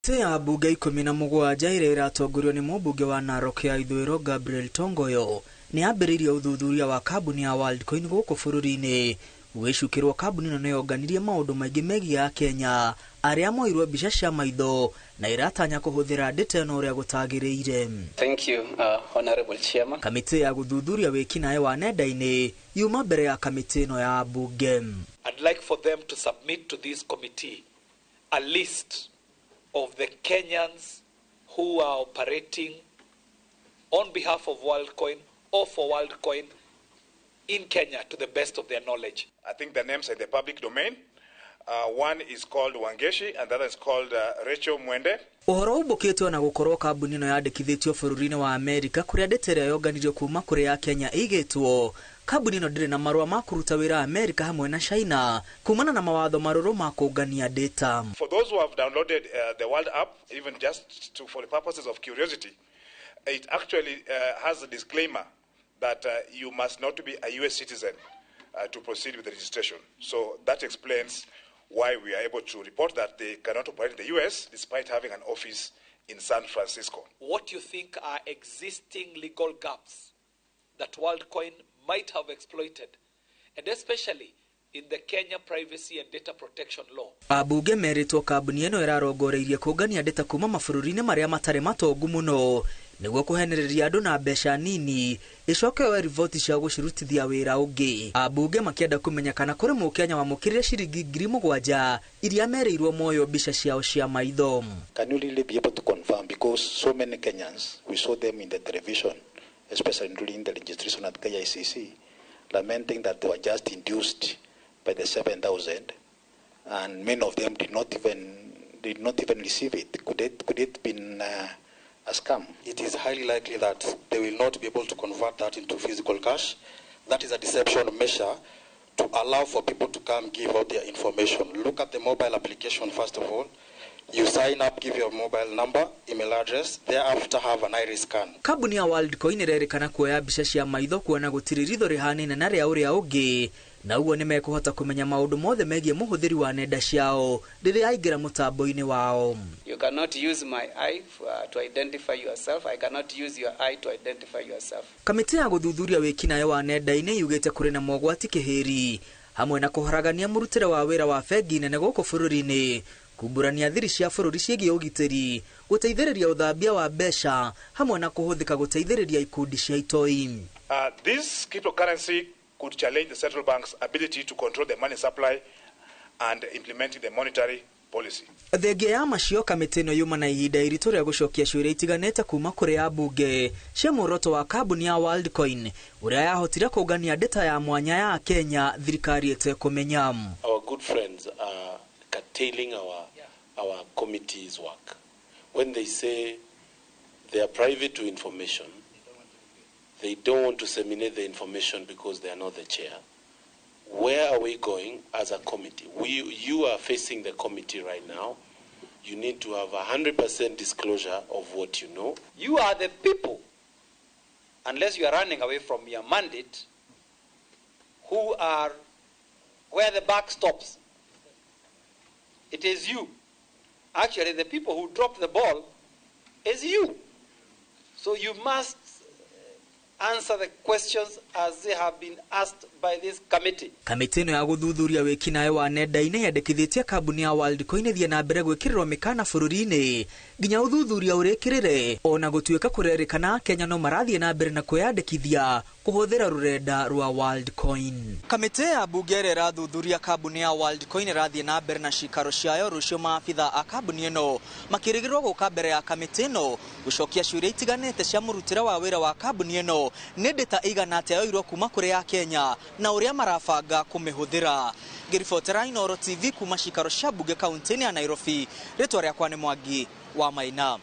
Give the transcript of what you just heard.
Kamĩtĩ ya mbunge 17 ĩrĩa ĩratongorio nĩ mũmbunge wa Narok ya ithũĩro Gabriel Tongoyo nĩ yambĩrĩirie ũthuthuria wa kambuni ya Worldcoin gũkũ bũrũri-inĩ. Gwĩcukĩrwo kambuni ĩno nĩyonganirie maũndũ maingĩ megiĩ Akenya arĩa moirwo mbica cia maitho na ĩratanya kũhũthĩra data ĩno ũrĩa gũtagĩrĩire. Thank you, Honorable Chairman. Kamĩtĩ ya gũthuthuria wĩkinaĩ wa nenda-inĩ yuma mbere ya kamĩtĩ ĩno ya mbunge. I'd like for them to submit to this committee a list of the Kenyans who are operating on behalf of WorldCoin or for WorldCoin in Kenya to the best of their knowledge. I think the names are in the public domain. One is called Wangeshi and the other is called Rachel Mwende. Ũhoro umbũkĩtwo na gũkorwo kambuni ĩno yandĩkithĩtio bũrũri-inĩ wa Amerika kũrĩa ndĩta ĩrĩa yonganirio kuma kũrĩ ya Kenya ĩigĩtwo. Kambuni ĩno ndĩrĩ na marũa ma kũruta wĩra Amerika hamwe na China kumana na mawatho marũrũ ma kũngania data. For those who have downloaded the World app, even just for the purposes of curiosity, it actually has a disclaimer that you must not be a US citizen to proceed with the registration. So that explains why we are able to report that they cannot operate in the US despite having an office in San Francisco. What you think are existing legal gaps that WorldCoin might have exploited, and especially in the Kenya Privacy and Data Protection Law. Abunge merĩtwo kambuni ĩno ĩrarongoreirie kũngania data kuma mabũrũri-inĩ marĩa matarĩ matongu mũno nĩguo kũhenereria andũ na mbeca nini ĩcoke yoe riboti cia gũcirutithia wĩra ũngĩ. Abunge makĩenda kũmenya kana kũrĩ mũkenya wamũkĩrire ciringi 7,000 iria merĩirwo moyo mbica ciao cia maitho. Can you really be able to confirm, because so many Kenyans, we saw them in the television, especially during the registration at KICC, lamenting that they were just induced by the 7,000, and many of them did not even receive it. Could it been a scam? It is highly likely that they will not be able to convert that into physical cash. That is a deception measure to allow for people to come give out their information. Look at the mobile application first of all. You sign up, give your mobile number, email address, thereafter have an iris scan. Kambuni ya Worldcoin ĩrerĩkana kuoya mbica cia maitho kuona gũtirĩ ritho rĩhanaine na rĩa ũrĩa ũngĩ, na ũguo nĩ mekũhota kũmenya maũndũ mothe megiĩ mũhũthĩri wa nenda ciao rĩrĩa aingĩra mũtambo-inĩ wao. You cannot use my eye to identify yourself. I cannot use your eye to identify yourself. Kamĩtĩ ya gũthuthuria wĩkinaĩ wa nenda-inĩ yugĩte kũrĩ na mogwati kĩhĩri hamwe na kũharagania mũrutĩre wa wĩra wa bengi nene gũkũ bũrũri-inĩ, kumbũrania thiri cia bũrũri ciĩgiĩ ũgitĩri, gũteithĩrĩria ũthambia wa mbeca hamwe na kũhũthĩka gũteithĩrĩria ikundi cia itoi. This cryptocurrency could challenge the central bank's ability to control the money supply and implementing the monetary policy. Thengia ya macio, kamĩtĩ ĩno yuma na ihinda iritũ rĩa gũcokia ciũria itiganĩte kuma kũrĩ ambunge cia muoroto wa kambuni ya Worldcoin ũrĩa yahotire kũngania data ya mwanya ya Kenya thirikari ĩtekũmenya. Our good friends are curtailing our committee's work. When they say they are private to information, they don't want to disseminate the information because they are not the chair. Where are we going as a committee? You are facing the committee right now. You need to have 100% disclosure of what you know. You are the people, unless you are running away from your mandate, who are where the buck stops. It is you. Actually, the people who dropped the ball is you. So you must answer the questions as they have been asked by this committee. Kamĩtĩ ĩno ya gũthuthuria wĩkinaĩ wa nenda-inĩ yendekithĩtie kambuni ya Worldcoin ĩthiĩ na mbere gwĩkĩrĩrwo mĩkana bũrũri-inĩ nginya ũthuthuria ũrĩkĩrĩre, ona gũtuĩka kũrerĩkana Kenya no marathiĩ na mbere na kwĩyandĩkithia kũhũthĩra rũrenda rwa Worldcoin. Kamĩtĩ ya mbunge ĩrĩa ĩrathuthuria kambuni ya Worldcoin ĩrathiĩ na mbere na cikaro ciayo rũciũ. Maabitha a kambuni ĩno makĩrĩgĩrĩrwo gũka mbere ya kamĩtĩ ĩno gũcokia ciũria itiganĩte cia mũrutĩre wa wĩra wa kambuni ĩno, nĩ ndĩta ĩigana atĩa yoirwo kuma kũrĩ ya Kenya na ũrĩa marabanga kũmĩhũthĩra. Ngĩribotera Inooro TV kuma cikaro cia mbunge kaunti-inĩ ya Nairobi, rĩtwa rĩakwa nĩ Mwangi wa Maina.